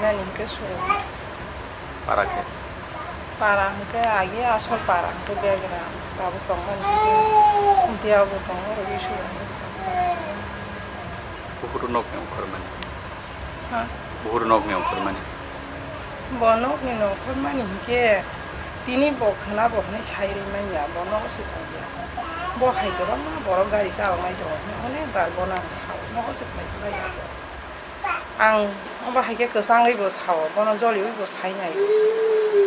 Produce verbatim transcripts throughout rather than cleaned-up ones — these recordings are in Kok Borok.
Ani hwnkhe suru. Para khe? Para hwnkhe agi asol para hwnkhe begra. Tabuk tongmani hwnkhe khumtiya bo tongo, rwgwi suru hwnkhe. Buhuru nokni ongkhormani. Ha? Buhuru nokni ongkhormani. Bo nokni nongkhormani hwnkhe tini bo khwna bo hwnwi sai rwmanya, bo nogo se tongya. Bo hai kwbangma borok gari chaloknai tongo hwnwi onek bar bono ang sao, nogo se phai phlaiya bo. Ang obo hai khe kwchangwi bo sao, bono joliui bo sai nai.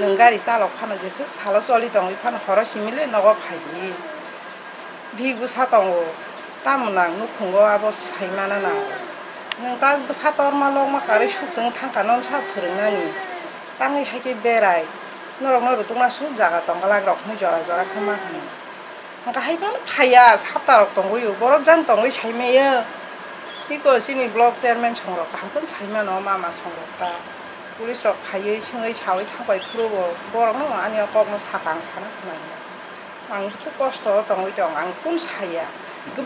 Nwng gari chalok phano jeswk salo choli tongwi phano horo simi le nogo phai di. Bihik bwsa tongo, tamo nang nukhungo abo sai mana nango. Nwng ta bwsa torma lokma karwi sukchwng thangkha, nono sa phwrwngnani. Tangwi hai khe berai, norokno rwtwkna suk jaga tongglak rok hwnwi jora jora khe ma hwn. Hwnkha hai phano phaiya, sapta rok tongwi o, borok jani tongwi sai maya. Iko chini block chairman songrok kaham kheno sai mano, mama songrok ta. Police rok phaiwi swngwi sawi thangbai phuru bo, borokno ani o kokno sakang sana se nangya. Ang bwswk kosto o tongwi tong, ang kun saya.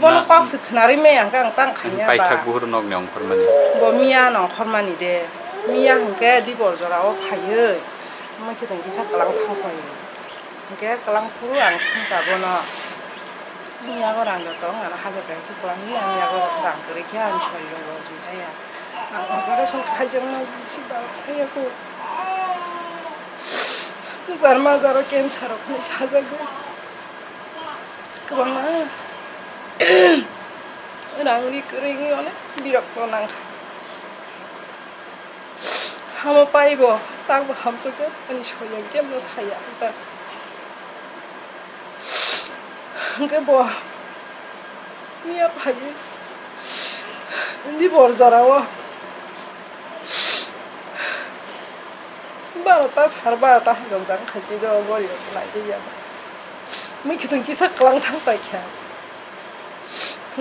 Bono Na- kok se khwnarwi maya hwnkhe ang tang khanya ba. Paithak buhuru nokni ongkhormani. Bo miya nongkhormani de. Miya hwnkhe dibor jora o phaiwi. Omo khe tong kisa kwlang thang phai. Hwnkhe kwlang phuru ang swngkha bono. Miyago rang da tong, ano hajar kaisa kwlangwi, ang yago rang kwrwi khe ani sori rogo jui jaya. Ang operation khaijakno bisi bal thaiyago. Kwchar majaro cancer rok hinwi sajago. Kwbangma rang ri kwrwi wngwi onek birokto nangkha. Hamo paibo, takbo hamsukhe ani soyang kemno saya ba. Hwnkhe bo miya phaiwi dibor jorao barota sar barota hai rok jang khachi do bori rok naijak ya. Mui khitong kisa kwlang thang paikha.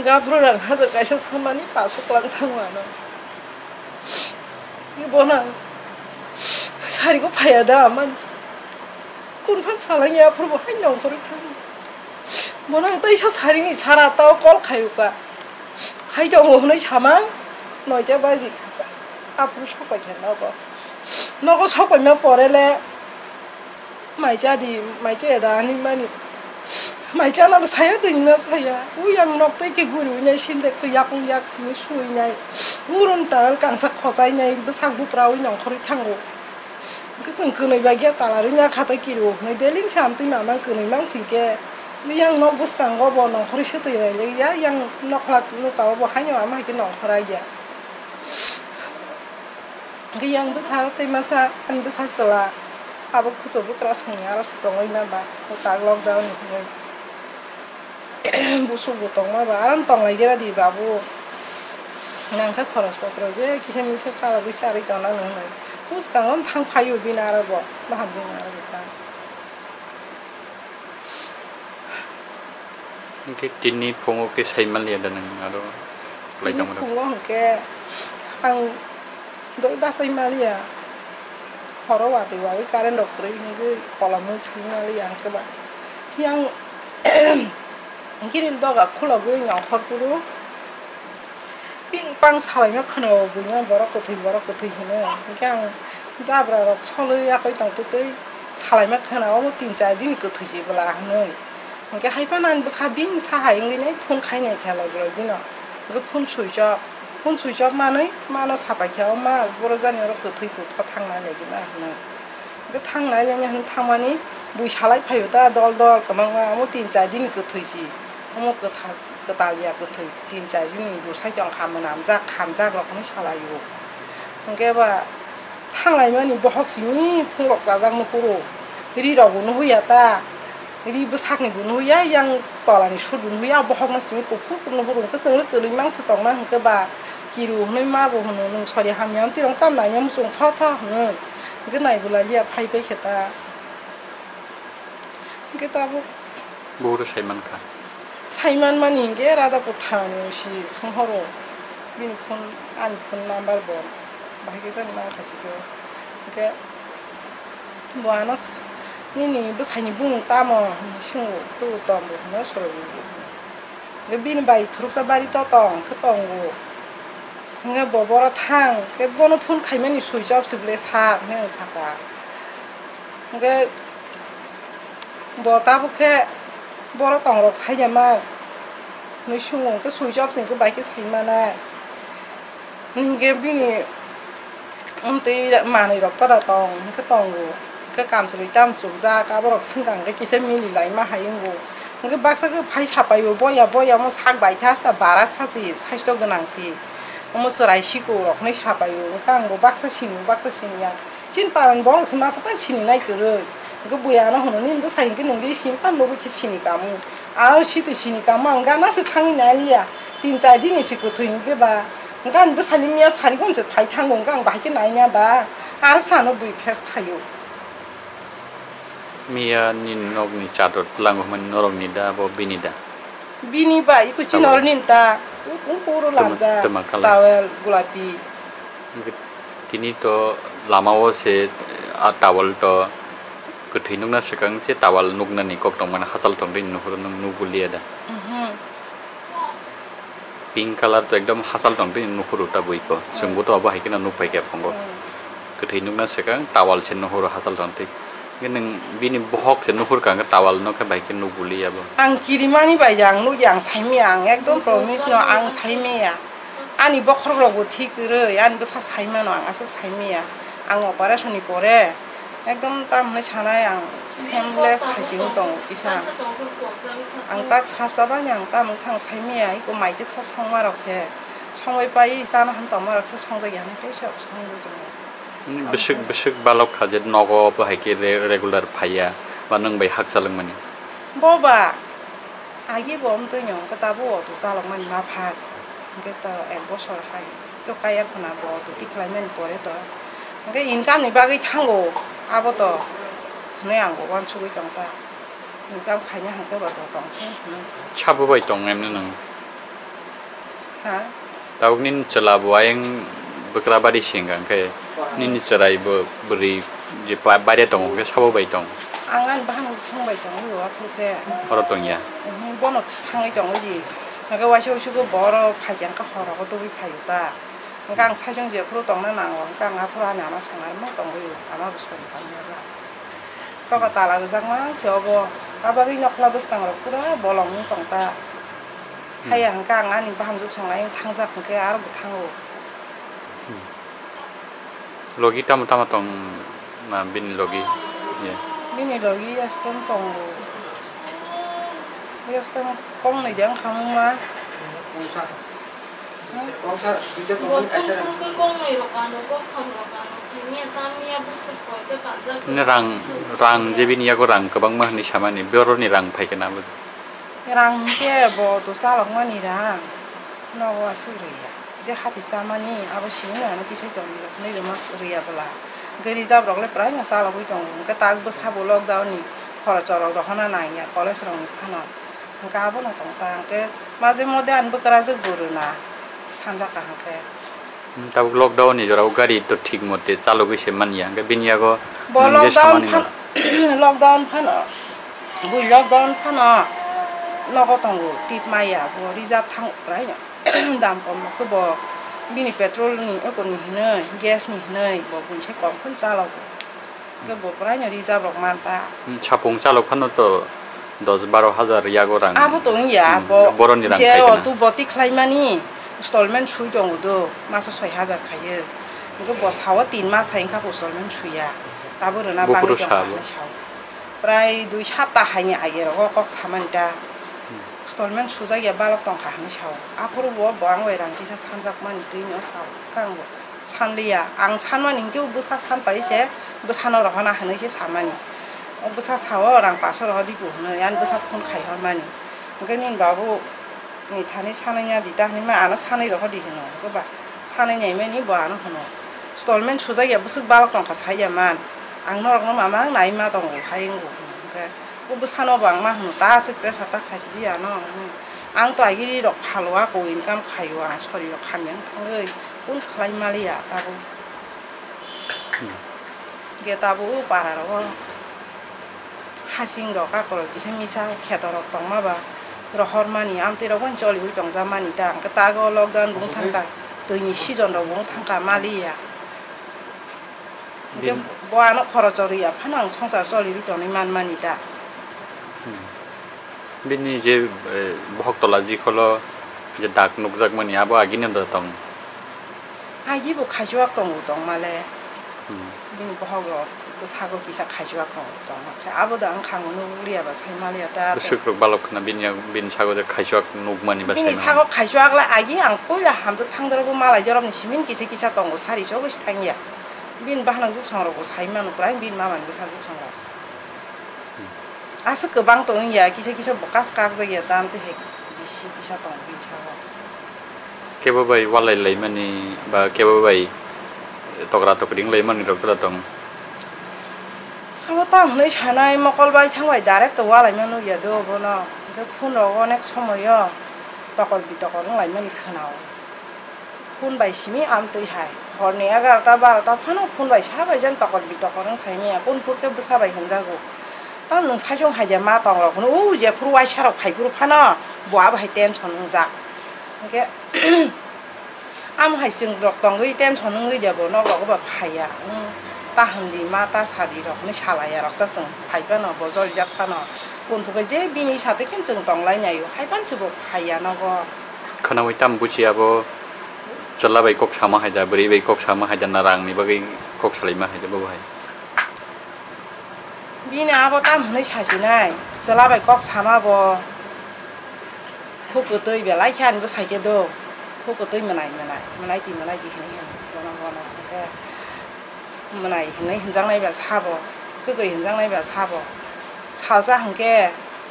Gaphuru rang hajar kaisa samani paso kwlang thang mano. Bono ang sarigo phaiya da man. Kun phan salangya aphuru bo hai nongkhorwi thang. Bono ang teisa sarini sara tao call khayuka. Hai tongo hwnwi samang noita baji kha. Aphuru sokpai kha nogo. Nogo sokpaima pore le Mai cha di, mai cha da hinwi mani. Mai cha nang saya, twi nang saya. Ui ang nok tei khe guri ui nai, sindex o yapung yak simi sui nai. Urun towel kangsa khochai nai, bwsak bupra ui nongkhorwi thango. Hwnkhe chwng kwnwi bai khe tala rwi na khatai kiri o hwnwi delin sam twi mamang kwnwi mang sing khe. Ui ang nok bwskango bo nongkhorwi swtwi rai le ya, yang nokhla nuka o bo haino ama hai khe nongkhor ai ya. Hwnkhe yang bwsa tei masa ani bwsa chwla abo khuto bwkrasongni aro se tongwi ma ba, kwtal lockdown ni hwnwi. Busuk bo tongma ba, aram tonglai gira di babu. Nang khe khoros potro je kisa misa chalogwi charwi tongna nang nai. Bwskango thang phaio bini aro bo, bahamjani aro bo ta. Hwnkhe tini phungo khe sai manliya da nwng aro? Tini laijak phungo hwnkhe ang doi bachai manliya, horo watwi wawi current rok kwrwi hwnkhe kolomwi thwi manliya hwnkhe ba. Yang grill doga khulogwi nongkhor kuru. Ping pang salaima khwnao buino borok kwthwi, borok kwthwi hino. Hwnkhe ang jabra rok solwi yakwi tongtwi twi salaima khwnao omo tin char dini kwthwi se bwla hinwi. Hwnkhe hai phano ani bwkha bini sahai wngwi nai phone khai nai khe logi logi no. Hwnkhe phone switch off, phone switch off manwi mano sapai khe o ma borok jani oro kwthwi putho thangnai lagi na hino. Hwnkhe thangnai lagi hwn thangmani bui salai phaio ta dol dol kwbangma omo tin char dini kwthwi se. Omo kwthar. Kwtal ya kwthwi tin char dini bwsai tong kha mwnamjak hamjak rok hinwi salai o. Hwnkhe ba thanglaimani bohok simi phungrok chajak nukhuru. Ri rok bo nuhuya ta. Ri bwsakni bo nuhuya, yang tolani sut bo nuhuya, bohokno simi kuphur nukhuru. Hwnkhe chwngno kwrwi mangsa tongna hwnkhe ba kiru hinwi ma bo hwno nwng sori hamya wng tirong tam naiya muchung tho tho hwno. Hwnkhe nai bwlai liya phai pai khe ta. Hwnkhe tabuk. Buhuru sai mankha. Sai manmani hwnkhe Radhapur thani si swnghoro. Bini phone, ani phone number bo. Bahai khe tani mankha si to. Hwnkhe bo ano s-, nini bwsaini bumung tamo hinwi swngo, khe bo tong bo hwnwi soro bo. Hwnkhe bini bai thuruksa bari to tong khe tongo. Hwnkhe bo boro thang, khe bono phone khaimani switch off se bwle sir, hwnwi ang saka. Hwnkhe bo tabuk khe boro tongrok saida man hwnwi swngo, hwnkhe switch off se hwnkhe bai khe sai manai. Hwnkhe bini amtwi manwi rok tora tong hwnkhe tongo, hwnkhe kamchwlwi tamo chumjak, aborok swngkha hwnkhe kisa mili laima hai wngo. Hwnkhe baksa khe phai sapaio, boya boya omo sak bai tha, asta bara sa se, saisto gwnang se. Omo chwrai siko rok hinwi sapaio, hwnkhe ang bo baksa sini, baksa sini ya. Chini paran borok se masa pan sini nai kwrwi. Hwnkhe buya ano hwno, "Nini bwsai hwnkhe nwng ri sini pan nugwi khe sini kamu." Aro sito sini kamu ang gana se thangwi nai liya. Tin char din ni se kwthwi hwnkhe ba. Hwnkhe ang bwsani miya sari gon se phai thango, hwnkhe ang bahai khe nai ya ba. Aro sano bui face khaio. Miya ni nokni chador tlango hwnmani norokni da, abo bini da? Bini ba, iko chini Towel. Oroni ta. U-, u-, puro Tama-, lamjak. Tama colour. Towel, gulapi. Tini to lama o se, a towel to kwthwi nukna swkang se towel nuknani kok tongmani hachal tongtwi nuhur nung nukbuliya da? Mhm. Pink colour to ekdom hachal tongtwi nuhuru ta bui ko. Chwngbo to abo hai kheno nukphai kha phongo. Hmm. Kwthwi nukna swkang towel se nuhuru hachal tongtwi. Hwnkhe nwng bini bohok se nuhur kha hwnkhe towel no khe bai khe nukbuliya bo. Ang kirimani bai ang nukya, ang saimaya, ang ekdom promise no ang saimaya. Ani bokhorok rokbo thik kwrwi, ani bwsa saimano ang aswk saimaya. Ang operation ni pore ekdom tamhinwi sanai ang shameless hai se wng tongo kisa. Ang tak srapsa bai ang tamwng thang saimaya, iko mai twksa songma rok se songwi pai chana han tongma rok se songjak ya hinwi teisa rok songwi tongo. Hmm, bwswk, bwswk balok kha je nogo bo hai khe re-, regular phaiya ba nwng bai hakchal wngmani? Bo ba, agi bo amtwi no hwnkhe tabuk auto chalokmani ma phak, hwnkhe to ek bosor hai to kaya khuna bo auto tikhlaimani pore to, hwnkhe income ni bagwi thango abo to, hwnwi ang bo uansugwi tong ta. Income khaina hwnkhe bo to tongkhe hwnwi. Sabo bai tong emno nwng? Ha? Tabuk nini chwla bo ayang bwkra bari se hwnkha hwnkhe nini chwrai bo bwrwi je pa-, baire tongo hwnkhe sabo bai tong? Ang ani bahan song bai tongwi o aphuru khe. Oro tongya? Mhm, bono thangwi tongwi di. Hwnkhe waisa waisa khe bo oro phaikha hwnkhe horo tubui phaio ta. Hwnkhe ang saichung jephuru tongna nango, hwnkhe ang aphuru ani ama songnai rwma tongwi o, ama bwskango hamya ba. Toka tala rwjakma se obo, abagwi nokla bwskangrok pura bolong wng tong ta. Hmm. Haiya hwnkhe ang ani bahanjuk songnai wng thangjak hwnkhe aro bo thango. Hmm. Logi tamo tamo tong na bini logi? Ye. Bini logi yastem tongo. Yastem kong ni jang khamung ma. Nini rang, rang je bini yago rang kwbangma hinwi samani, boroni rang phaikhe na bo? Rang hwnkhe bo to chalokmani rang, nogo aswk rwya. Je hati chamani, abo simi ano tisai tongni rok hinwi rwma rwya bwla. Hwnkhe reserve rok le praino chalogwi tongo, hwnkhe tak bwsabo lockdown ni khoroch rok rohorna nangya college rokni phano. Hwnkhe abono tong ta hwnkhe maje mode ani bwkrajwk bo rwna sanjak kaham khe. Hmm, tabuk lockdown ni jorao gari to thik mote chalogwi se manya, hwnkhe bini yago bo nwng je lockdown samani phan-, lockdown phano, bui lockdown phano nogo tongo tip maya bo reserve thang praino dam kom khe bo bini petrol ni eko ni hinwi gas ni hinwi bo buini se kom phano chalogo. Hwnkhe bo praino reserve rok man ta. Hmm, sapung chalok phano to dos baro hajar yago rang. Abo to wngya, hmm, bo boroni rang je khai kheno. Auto bo tikhlaimani installment sui tongo do, maso soi hajar khaio. Hwnkhe bo sao tin mas hai wngkha bo installment suiya. Tabo rwna bo bagwi phuru tongkha sabo. Hinwi sao. Prai dui sapta haini age rogo kok samani ta. Hmm. Installment sujakya balok tongkha hinwi sao. Aphuru bo, bo ang bai rang kisa sanjakmani twi no sao. Khe ang bo sanliya, ang sanmani hinkhe bwsa san pai se, bwsano rohorna hinwi se samani. O bwsa sao, rang paso rohor di bo hinwi, ani bwsa phone khai hormani. Hinkhe nini babu ni thani sanwi ya di ta hinwi ma ano sanwi rohor di hino. Hinkhe ba sanwi naimani bo ano hino. Installment sujak ya bwswk balok tongkha sai ya man. Ang norokno mamang nai ma tongo hai wngo hino. Hinkhe O bwsano bo ang ma hwno, ta aswk pressure ta khaisi di ano, hmm. Ang to agiri rok phalo ako income khaio, ang sori rok hamya wng thangwi, kun khlai maliya tabuk. Hmm. Ge tabuk o para rogo hasing rok, kakoroi kisa misa kheto rok tongma ba rohor mani, amtwi rok bai choliwi tongja mani ta, ang khe tago lockdown bo wng thangkha. Twini season rok bo wng thangkha maliya. Hwnkhe Bini bo ano khoroch rwya phano ang swngchar choli rwi tonwi manmani da. Hmm. Bini je, eh, bohok tola jikholo je dak nukjakmani abo agini da tong? Agi bo khaichuak tongo tongmale. Hmm. Bini bohok rok bwsago kisa khaichuak tongo tongma khe abo da wngkha ang nukliya ba sai maliya ta. Bwswk rok balok khna bini, bini sago je khaichuak nukmani ba bini sai maliya. Sago khaichuak le agi ang puila hamjwk thangdoro bo malai jorok ni simin kisa kisa tongo sari sobo se thangya. Bini bahanok jwk song rok bo sai mano kwrai bini mama ni bwsa jwk song rok. Aswk kwbang tongya, kisa kisa bo kas kakjakya, tam twi hai bisi kisa tong bini sago. Kebo bai walai laimani ba kebo bai tokra tokri wng laimani rok da tong? Abo tam hwnwi sanai mokol bai thang bai direct to walai mano ya do bono. Hwnkhe phone rok onek somoyo tokor bitokor wng laimani khwnao. Phone bai simi amtwi hai. Horni egarota barota phano phone bai sa bai jan tokor bitokor wng sai manya. Kung phuru khe bwsa bai hwnjago. Tamo nwng saichung hai de ma tong rok hwno, "O je phuru waisa rok phai phuru phano bo abo hai tension wngjak." Hwnkhe amo hai chwng rok tongwi tension wngwi de bo nok rogo ba phaiya. Wng ta hwndi ma ta sadi rok hwnwi salaiya rok ta chwng phai phano bo jolijak phano. Kung phuru khe je bini satwi khe chwng tong lai nai o hai phano se bo phaiya nogo. Khwnaui tamo buchi abo chwla bai kok sama hai da, bwrwi bai kok sama hai da, na rangni bagwi kok salaima hai da, bo hai. Bini abo tam hwnwi sasinai, chwla bai kok sama bo, "Khuk kwtwi belai khe ani bwsai khe do, khuk kwtwi mwnai mwnai, mwnai twi mwnai twi," hwnwi hwn bono bono hwnkhe. Mwnai hinwi hinjaknai ba sabo, kwkwi hinjaknai ba sabo. Salsa hwnkhe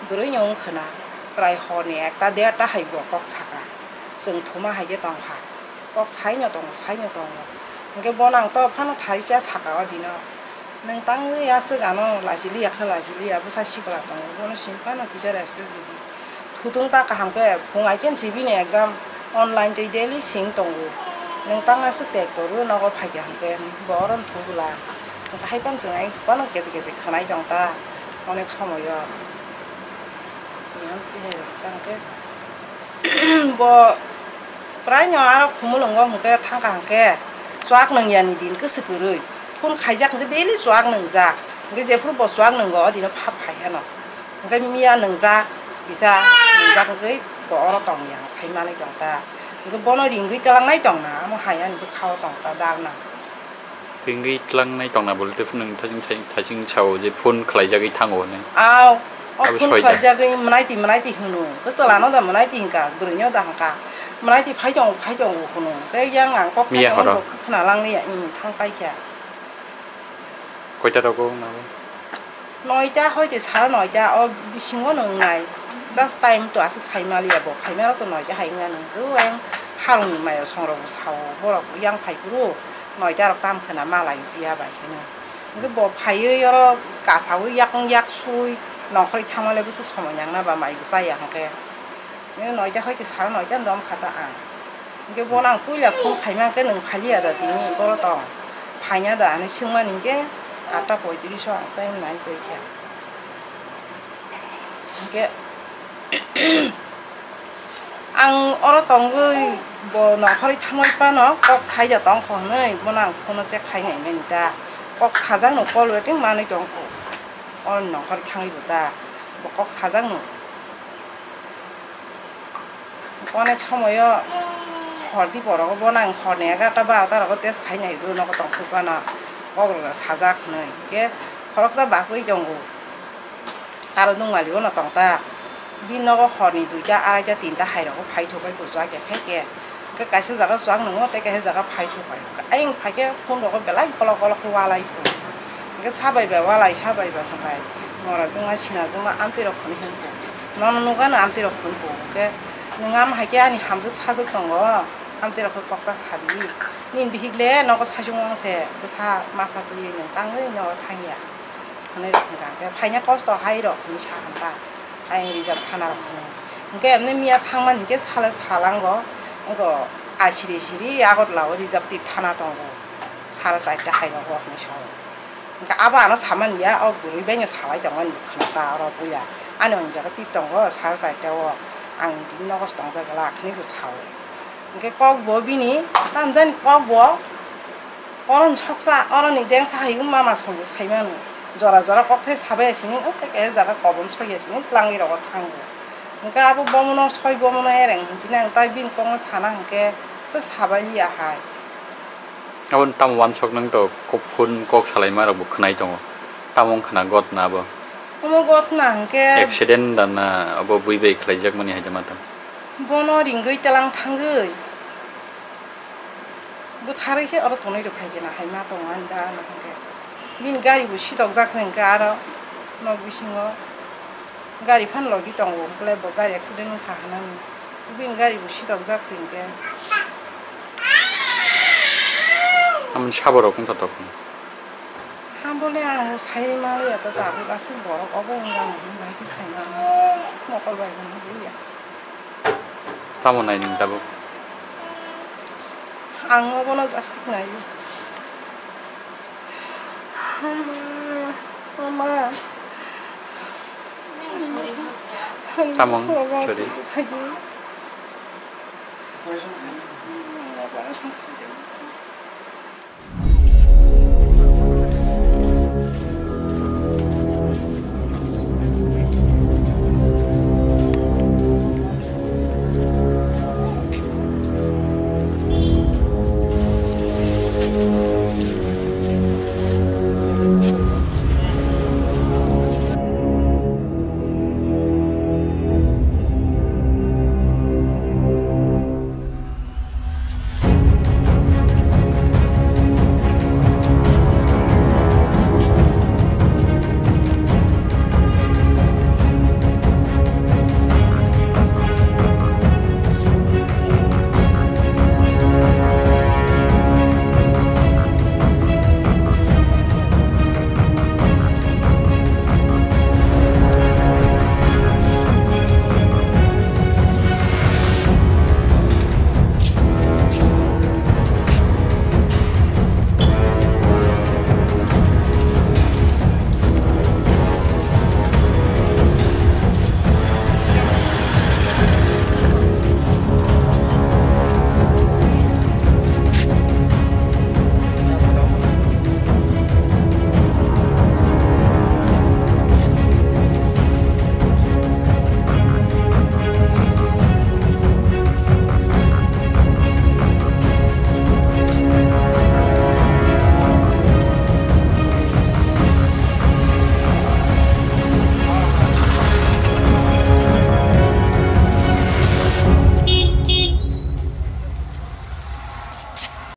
bwrwino wng khwna, prai horni ekta derta hai bo kok saka. Chwng thuma hai khe tongkha. Kok saino tongo, saino tongo. Hwnkhe bono ang to phano thaicha saka o dino. Nwng tangwi aswk ano lachiliya khe lachiliya, bwsa sikla tongo, bono simi phano kisa respect rwdi. Thutung ta kaham khe, phung hai khe sibini exam online twi daily sing tongo. Nwng tang aswk tek torwi nogo phaikha hwnkhe, bo oro thubwla. Hwnkhe hai phano chwng ayang thupano kese kese khwnai tong ta, onek somoyo. Tei hai rok tang khe, bo praino aro khumulwngo hwnkhe thangkha hwnkhe, chuak nwngyani din kwswk kwrwi. Phone khaijak hwnkhe daily chuak nwngjak. Hwnkhe jephuru bo chuak nwngo, o dino phap phai heno. Hwnkhe miya nwngjak, kisa nwngjak wngwi bo oro tongya, sai manwi tong ta. Hwnkhe bono ringwi twlangnai tongna, amo hai ani bwkhao tong ta darna. Ringwi twlangnai tongna bolte phone nwng thajing thajing thajing sao je phone khlaijagwi thango hwnwi. Aw, o abo phone soida. Khlaijagwi mwnai twi mwnai twi hwno. Kwchwlano da mwnai twi hwnkha, bwrwino da hwnkha. Mwnai twi phai tongo, phai tongo hwno. Tei yang ang kok miya saitongma horo. Bo khwna langya, ih, thang paikha. Koita rogo nabo? Noita hoite sara noita o bisingo nwngnai. Just time to aswk saimaliya bo. Phaima rok to noita hai wngya nwng khe, o ayang harungni mayo songrok bo sao. Borok yang phai phuru noita rok tam khwna malai piya bai hino. Hwnkhe bo phaiwi oro kasaui yak wng yak sui nongkhorwi thangmale bwswk somoi nangna ba mai bo chaya hwnkhe. Nini noita hoite sara noita dom kha ta ang. Hwnkhe bono ang puila phone khaima hwnkhe nwng phaliya da tini boro tong? Phaina da hinwi swngmani hwnkhe atta poitris o ang time nai paikha. Hwnkhe ang oro tongwi bo nongkhorwi thangwi phano kok saida tongkha hwnwi bono ang phone o check khai naimani ta. Kok sajak no call waiting manwi tongkha. Oro nongkhorwi thangwi bo ta. Bo kok sajak no. Onek somoyo hordi borok bo nang horni egarota barota rogo test khai nai rw nogo tong phuru phano kok rok sajak hwnwi hwnkhe khoroksa bachwi tongo. Aro nungmali bono tong ta bini nogo horni duita araita tinta hai rogo phai thok bai kuchuk khe khe khe. Hwnkhe kaisa jaga chuak nwngo tei kaisa jaga phai thok bai. Ayang phai khe phone rogo belai golok golok khe walai phu. Hwnkhe sa bai bai walai sa bai bai hwnbai. Mora jwngma sina jwngma amtwi rok hwnwi hwn phu. Nono nukgano amtwi rok hwn phu. Hwnkhe nwng am hai khe ani hamjwk sajwk tongo. Amtwi rok khe kokta sadi. Nini bihik le nogo saichung wng se bwsa masa twiwi nwng tangwi nogo thangya. Hwnwi rok hwnka hwnkhe phaina kosto hai rok hwnwi sa hwnta. Ayang rijak thana rok hwnwi. Hwnkhe emni miya thangmani hwnkhe sale salango. Wngkha asiri siri Agartala o rijak twi thana tongo. Sara charta hai rogo hwnwi sao. Hwnkhe abo ano samani ya, o bwrwi baino salai tongmani bo khna ta oro puila. Ani oni jaga tip tongo sara charta o. Ang tini nogo se tongsa glak hwnwi bo sao. Hwnkhe kok bo bini, tamjani kok bo, oroni soksa, oroni dengsa hai wngma ma songbo saimano. Jora jora kokthai sabai asini, o tei kaisa jaga kobom soi asini, twlangwi rogo thango. Hwnkhe abo bomono soi bomono ereng hinjini ang tai bini kokno sana hwnkhe se sabai liya hai. Aboni tamo wansok nang to, kok phone kok salaima rok bo khwnai tongo. Tamo wng khna gotna abo? Omo gotna hwnkhe accident da na abo bui bai khlaijakmani hai da ma tong? Bono ringwi twlang thangwi butharwi se oro tonwi rw phai khe na hai ma tongo ani da ano hwnkhe. Bini gari bo sidokjak se hwnkhe aro nok bisingo. Gari phan logi tongo, hwnkhe bo gari accident wngkha hwnwi. Bini gari bo sidokjak se hwnkhe. Tamoni sabo rok wngkha tokoni. Ha bole ang bo sai maliya to tabuk aswk borok obo wngkha hwnwi bai khe sai mano. Mokol bai hwnwi ya. Tamo nai nwng tabuk? Ang obono just naio. Mama, mama. Tamo, sorry. Operation khaijak.